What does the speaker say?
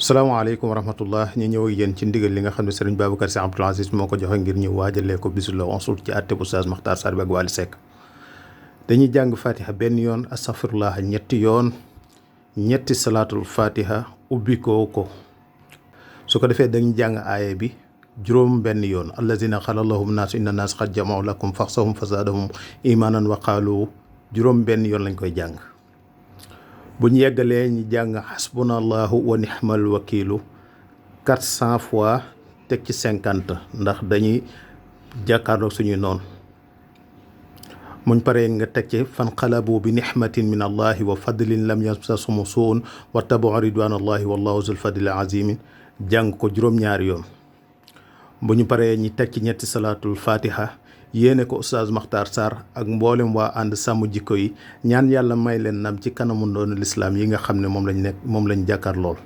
salaamaaleykum wa rahmatullah ñu ñëw ak yéen ci ndigal li nga xam ne Serigne Babacar si Abdou Aziz moo ko joxe ngir ñu waajalee ko bisu la onsul ci àtte bu Ustaz matar sarr ak Wally Seck dañuy jàng fatiha benn yoon astaghfirullah ñetti yoon ñetti salaatul fatiha ubbi ko su ko defee dañuy jàng aaye bi juróom benn yoon allazina qala lahum naasu inna naas qad jama'u lakum faxsahum fazaadahum imanan wa qaalu juróom benn yoon lañ koy jàng bu ñu yeggalee ñu jàng xasbunallahu wa nixmal wakiilu 400 fois teg ci 50 ndax dañuy jàkkaarloog suñuy noonu muñ paree nga teg ci fanqalabu bi nixmatin min allahi wa fadlin lam yamsashum suun wa tabaau ridwanallahi wallahu zul fadli azimin jàng ko juróom-ñaari yoon bu ñu paree ñi teg ci ñetti salaatul fatiha yéene ko Ustaz matar sarr ak mboolem waa ànd sàmm jikko yi ñaan yàlla may leen nam ci kanamu ndoonu lislaam yi nga xam ne moom lañ jàkkaar lool